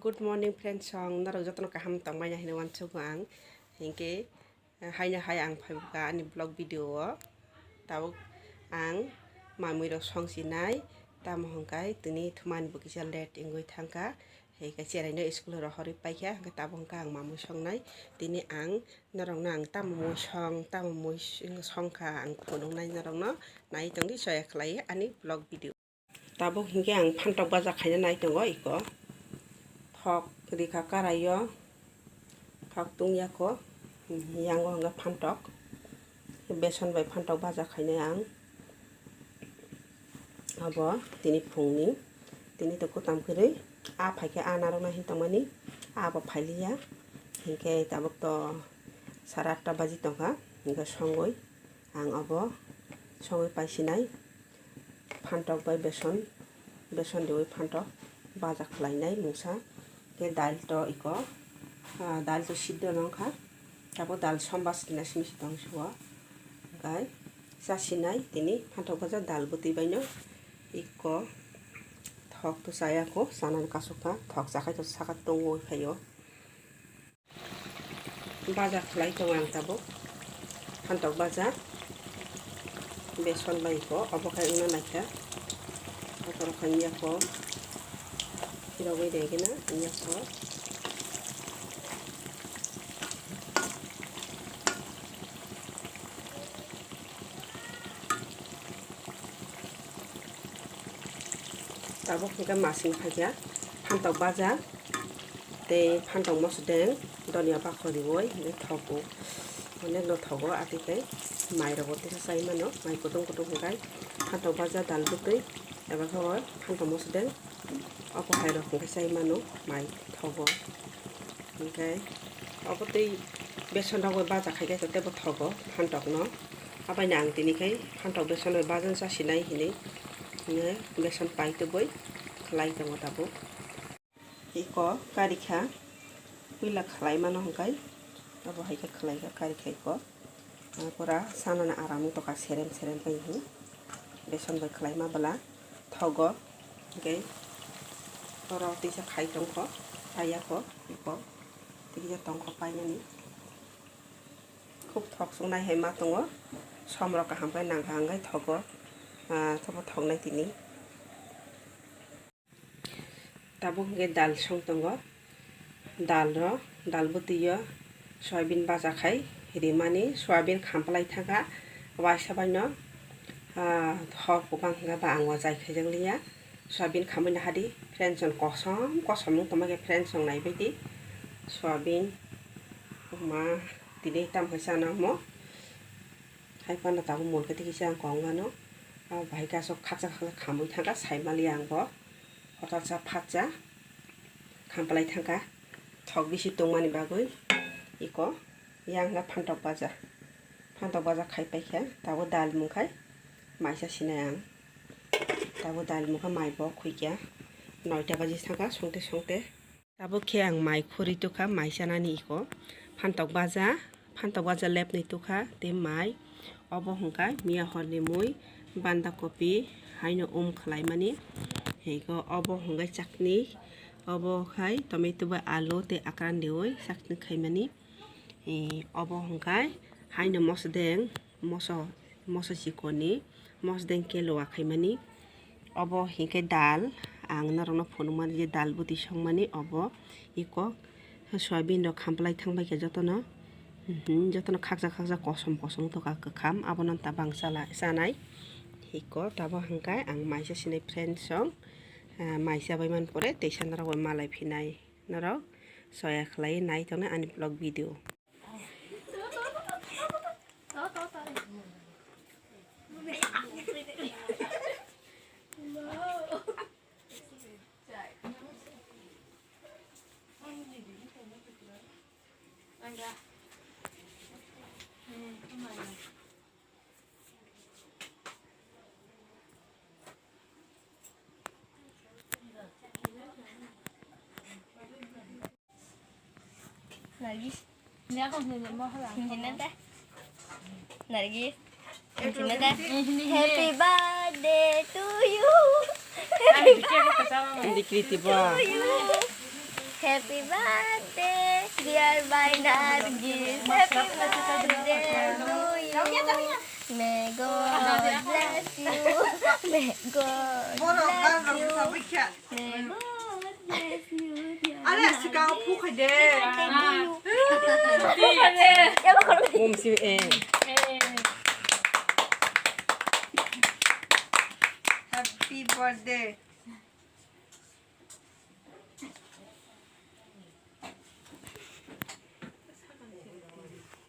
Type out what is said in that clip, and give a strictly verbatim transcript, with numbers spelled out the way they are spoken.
Good morning friends song, norok jotono kaham tongmani hinwi uansugo ang. Hinkhe, eh, haino hai ang phaikha ani vlog video o. Tabuk ang mamui rok song sinai, tamo hwnkhai tini thumani bo kisa late wngwi thangkha. Hinkhe cheraino school o rohorwi paikha, hinkhe tabuk hwnkhai ang mamui songnai. Tini ang norokno ang tamo mui song, tamo mui songkha ang phunuknai norokno, nai tongdi soya khlaiwi ani vlog video. Tabuk hinkhe ang phantok baja khaina nai tongo iko. Thok rikha karaio, thok tungya kho, yango hwnga phantok. Beson bai phantok baja khainai ang. Abo tini phungni, tini to kutam kwrwi. A phaikhe a narwkna hin tongmani, abo phailiya. Hinkhe tabuk to sare atta baji tongkha, hinkhe songwi ang abo songwi paisinai. Phantok bai beson, beson riwi phantok baja khlainai mungsa. Khe dal to iko, ah, dal to siddo nongkha. Tabuk dal sombar sinai simi si tong suo. Okai chasinai tini phantok baja dal bwtwi baino. Iko thok to chaya kho, chanani kasukha, thok chakhai to saka tongwi phaio. Baja khlai tongo ang tabuk. Phantok baja. Beson bai kho, obo khai wngna naikha. Oborok khai wngya kho. Phirogwi degena wngya kho. Tabuk hwnkhe masing phaikha phantok baja tei phantok mosodeng donia bakhor riwi hwnkhe thogo. Onekno thogo, atwi khe mai rogo teisa chai mano, mai kutung kutung hwnkhe phantok baja dal bwtwi eba khe o phantok mosodeng obo hai rok hwnkhe chai mano mai thogo. Hwnkhe obo tei beson rok bai baja khai khe tei bo thogo phantok no. Abaino ang tini khai phantok beson bai bajan chasinai hinwi hwnwi beson pai tubui khlai tongo tabuk. Iko karikha puila khlai mano hwnkhe abo hai khe khlai kha karikha iko. Pura sanani aram wng tongkha serem serem pai hinwi beson bai khlai ma bwla thogo. Hwnkhe oro tisa khai tongkho, paiya kho iko. Tikisa tongkho painani. Khub thok suknai hai ma tongo. Som rok kaham khe nang kha hwnkhe thogo. Ah, thobo thoknai tini. Tabuk hwnkhe dal song tongo. Dal ro, dal bwtwi o soyabin baja khai rimani, soyabin khampalai thangkha. Waisa baino, ah, hor kwbang hwnkhe ba ang o jai khaijak liya. Soyabin khamwi nahadi, friends, chwng kosom kosom nung tongma khe, friends, chwng naibaidi. Soyabin, ma, tini tamo khe chana omo. Hai phano tabuk mol khe tikisa ang kong mano. Abo bahai khe aswk khaksa khaksa khamwi thangkha, saimaliya ang bo. Hotalsa phatsa khampalai thangkha. Thok bisi tongmani bagwi iko. Yang hwnkhe phantok baja. Phantok baja khai paikha. Tabuk dal mungkhai maisa sinai ang. Tabuk dal mungkha mai bo khuikya. Noita baji thangkha songte songte. Tabuk khe ang mai khurwi tukha, mai chanani iko. Phantok baja, phantok baja lepnwi tukha tei mai. Obo hwnkha miya horni mui, banda kopi haino um khlaimani. Iko obo hwnkha chakni. Obo khai tomato bai alu tei akran riwi chakni khaimani. Eh, obo hwnkhe haino mosodeng, moso, moso chikonni mosodeng keloa khaimani. Obo hinkhe dal, ang norokno phunukmani je dal bwtwi songmani obo iko soyabin rok khampalai thangbaikha jotono, mhm, jotono khaksa khaksa kosom kosom wngtongkha kwkham, abono tabang chala, chanai iko tabuk hwnkhe ang maisa sinai friends song, ah, maisa bai man pore teisa norok bai malai phinai. Norok soya khlai nai tongnai ani vlog video. Nargis. Nargis. Happy birthday to you. Hindi kriti ba. To you. Happy birthday, dear Bainargis. Happy birthday to you. May God bless you. May God bless you. May God bless you, dear. Ale, sikang phuk khai de. Mum si, eh. Happy birthday.